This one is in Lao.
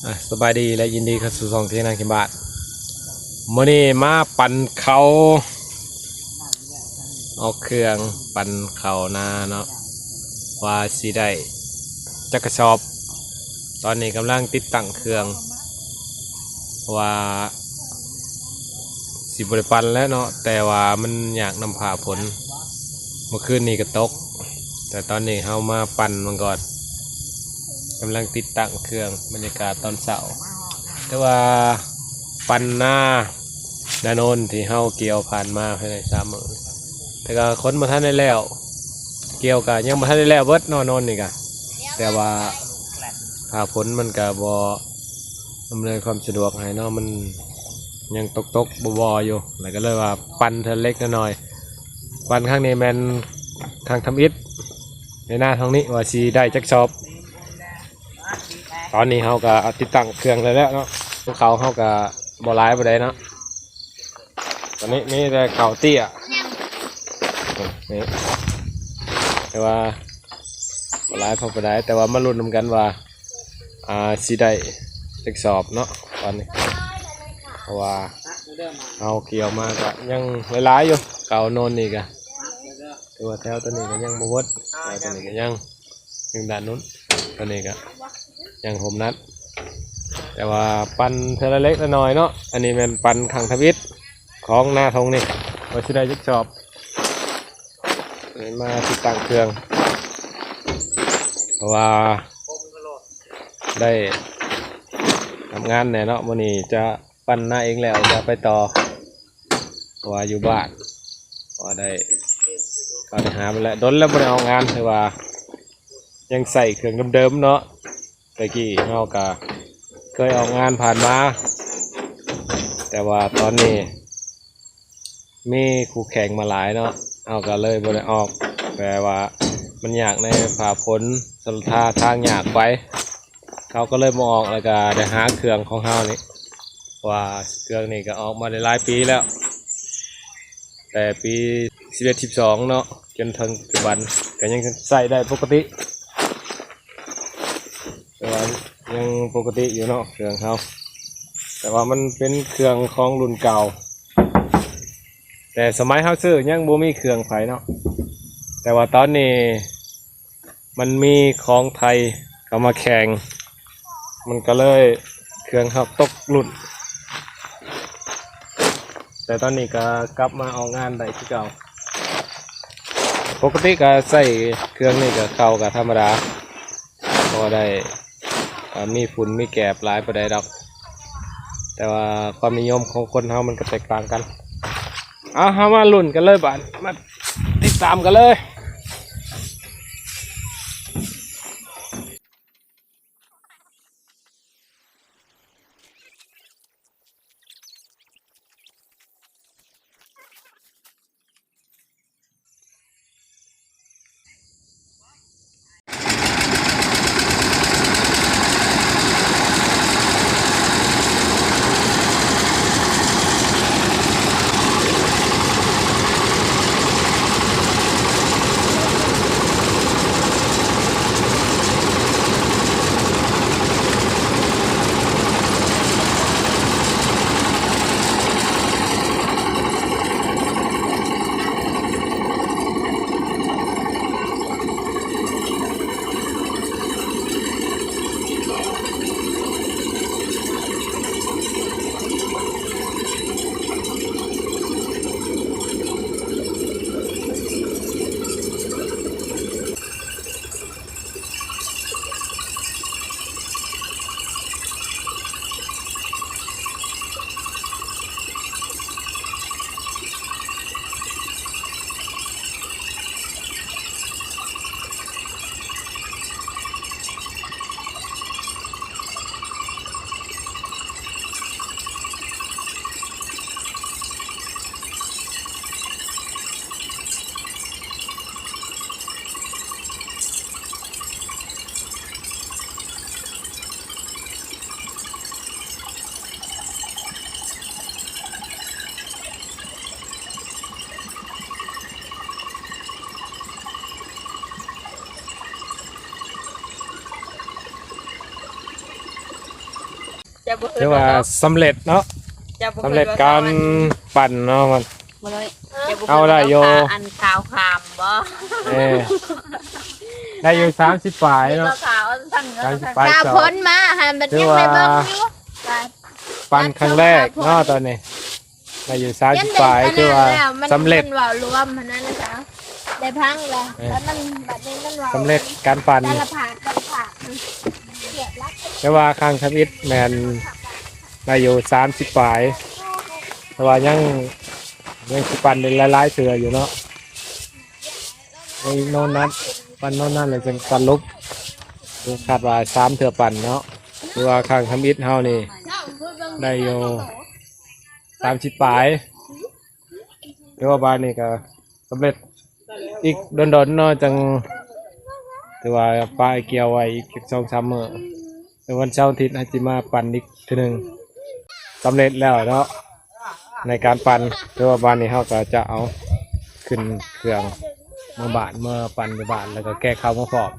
ອ່ະ ສະບາຍດີ ແລະ ຍິນດີເຂົ້າສູ່ຊ່ອງເທຍນາກິນບາດ. ມື້ນີ້ມາປັ່ນເຂົ້າ ອອກເຄື່ອງປັ່ນເຂົ້ານາເນາະ ວ່າຊິໄດ້ຈັກກະສອບ. ຕອນນີ້ກຳລັງຕິດຕັ້ງເຄື່ອງ ເພາະວ່າ ຊິບໍ່ໄດ້ປັ່ນແລ້ວເນາະ ແຕ່ວ່າມັນຍາກນຳຟ້າຝົນ ເມື່ອຄືນນີ້ກໍຕົກ ແຕ່ຕອນນີ້ເຮົາມາປັ່ນມັນກ່ອນ ກຳລັງຕິດຕັ້ງເຄື່ອງ. ບັນຍາກາດຕອນເຊົ້າ ແຕ່ວ່າປັ່ນນານາໂນນທີ່ເຮົາກ່ຽວຜ່ານມາພາຍໃນສາມມື້ ແຕ່ກໍຄົນບໍ່ທັນໄດ້ແລ້ວ ກ່ຽວກໍຍັງບໍ່ທັນໄດ້ແລ້ວເບິດເນາະ ໂນນນີ້ກໍ ແຕ່ວ່າຟ້າຝົນມັນກໍບໍ່ ອຳນວຍຄວາມສະດວກໃຫ້ເນາະ ມັນຍັງຕົກໆບໍ່ໆຢູ່ ແລ້ວກໍເລີຍວ່າປັ່ນເທື່ອເລັກເທື່ອໜ້ອຍ. ປັ່ນຄັ້ງນີ້ແມ່ນຄັ້ງທຳອິດໃນນາທາງນີ້ ວ່າຊິໄດ້ຈັກສອບ. ຕອນນີ້ເຮົາກໍຕິດຕັ້ງເຄື່ອງໄດ້ແລ້ວເນາະ ເຂົ້າເຮົາກໍບໍ່ຫຼາຍປານໃດເນາະ. ຕອນນີ້ມີແຕ່ເຂົ້າເຕ້ຍ ນີ້ ແຕ່ວ່າບໍ່ຫຼາຍພໍປານໃດ ແຕ່ວ່າມາລຸ້ນນຳກັນວ່າ ອ່າ ຊິໄດ້ຈັກສອບເນາະ ຕອນນີ້ ເພາະວ່າເຮົາກ່ຽວມາກໍຍັງຫຼາຍໆຢູ່ ເຂົ້າໂນນນີ້ກໍ ແຕ່ວ່າແຖວຕົວນີ້ກໍຍັງບໍ່ເບິດ ແຖວຕົວນີ້ກໍຍັງ ທາງດ້ານໂນ້ນ ຕົວນີ້ກໍຍັງໂຮມນັດ ແຕ່ວ່າປັ່ນເທື່ອລະເລັກລະໜ້ອຍເນາະ. ອັນນີ້ແມ່ນປັ່ນຄັ້ງທຳອິດຂອງນາທົ່ງນີ້ ວ່າຊິໄດ້ຈັກສອບ. ນີ້ມາຕິດຕັ້ງເຄື່ອງ ເພາະວ່າໄດ້ທຳງານແດ່ເນາະ ມື້ນີ້ຈະ ປັ່ນນາເອງແລ້ວຈະໄປຕໍ່ ເພາະວ່າຢູ່ບ້ານ ເພາະວ່າໄດ້ ເພາະໄດ້ຫາມາແລ້ວ ດົນແລ້ວບໍ່ໄດ້ອອກງານ ຖືວ່າຍັງໃຊ້ເຄື່ອງເດີມໆເນາະ. ແຕ່ກີ້ເຮົາກະເຄີຍອອກງານຜ່ານມາ ແຕ່ວ່າຕອນນີ້ ມີຄູ່ແຂ່ງມາຫຼາຍເນາະ ເຮົາກໍເລີຍບໍ່ໄດ້ອອກ ແຕ່ວ່າມັນຍາກໃນຟ້າຝົນ ສະຫຼະທາທາງຍາກໄປ ເຮົາກໍເລີຍບໍ່ອອກ ແລ້ວກໍໄດ້ຫາເຄື່ອງຂອງເຮົານີ້ ເພາະວ່າເຄື່ອງນີ້ກໍອອກມາໄດ້ຫຼາຍປີແລ້ວ ແຕ່ປີສິບເອັດ ສິບສອງເນາະ ຈົນເຖິງປັດຈຸບັນກໍຍັງໃຊ້ໄດ້ປົກກະຕິ ແຕ່ວ່າຍັງປົກກະຕິຢູ່ເນາະເຄື່ອງເຮົາ ແຕ່ວ່າມັນເປັນເຄື່ອງຂອງລຸ້ນເກົ່າ ແຕ່ສະໄໝເຮົາຊື້ຍັງບໍ່ມີເຄື່ອງໃຜເນາະ ແຕ່ວ່າຕອນນີ້ມັນມີຂອງໄທເຂົ້າມາແຂ່ງ ມັນກໍເລີຍເຄື່ອງເຮົາຕົກລຸ້ນ ແຕ່ຕອນນີ້ກໍກັບມາອອກງານໄດ້ຄືເກົ່າ. ປົກກະຕິກໍໃຊ້ເຄື່ອງນີ້ກໍເຂົ້າກໍທຳມະດາ ບໍ່ໄດ້ ອ່າ ມີຝຸ່ນມີແກບຫຼາຍປານໃດດອກ ແຕ່ວ່າຄວາມນິຍົມຂອງຄົນເຮົາມັນກໍແຕກຕ່າງກັນ. ເອົາ ເຮົາມາລຸ້ນກັນເລີຍບາດ ມາຕິດຕາມກັນເລີຍ. ຖືວ່າສຳເລັດເນາະ ສຳເລັດການປັ່ນເນາະ ມັນ ບໍ່ນ້ອຍ ເອົາໄດ້ຢູ່ ອັນຂາວຂາມບໍ່ ເອີ ໄດ້ຢູ່ສາມສິບປາຍເນາະ ຂາວ ສາມສິບປາຍ ສາວພົນມາຫັ້ນ ບັດຍັງໄດ້ເບິ່ງຢູ່ ປັ່ນຄັ້ງແລກເນາະ ຕອນນີ້ໄດ້ຢູ່ສາມສິບປາຍ ຖືວ່າສຳເລັດ ເວົ້າລວມຫັ້ນນະ ໄດ້ພັງແລ້ວ ເອີ ແລ້ວມັນ ບັດນີ້ມັນເວົ້າ ສຳເລັດການປັ່ນ ແຕ່ລະພາກ ແຕ່ລະພາກ ແຕ່ວ່າຄັ້ງທຳອິດແມ່ນໄດ້ຢູ່ສາມສິບປາຍ ແຕ່ວ່າຍັງ ຍັງຊິປັ່ນໄດ້ຫຼາຍໆເທື່ອຢູ່ເນາະ ຍັງໂນນນັດ ປັ່ນໂນນນັດ ແລ້ວຈຶ່ງປັ່ນຫຼຸບ ຄາດວ່າສາມເທື່ອປັ່ນເນາະ ຖືວ່າຄັ້ງທຳອິດເຮົານີ້ໄດ້ຢູ່ສາມສິບປາຍ ຖືວ່າບາດນີ້ກໍສຳເລັດ ອີກດົນໆເນາະ ຈັ່ງ ຖືວ່າປະໄອ້ກ່ຽວໄວ້ອີກສອງສາມມື້ ແຕ່ວັນເສົາອາທິດເຮົາຊິມາປັ່ນອີກເທື່ອໜຶ່ງ ສຳເລັດແລ້ວເນາະ ໃນການປັ່ນ ແຕ່ວ່າບາດນີ້ເຮົາກໍຈະເອົາຂຶ້ນເຄື່ອງເມືອບ້ານ ເມືອປັ່ນຢູ່ບ້ານ ແລ້ວກໍແກ່ເຂົ້າມາພ້ອມ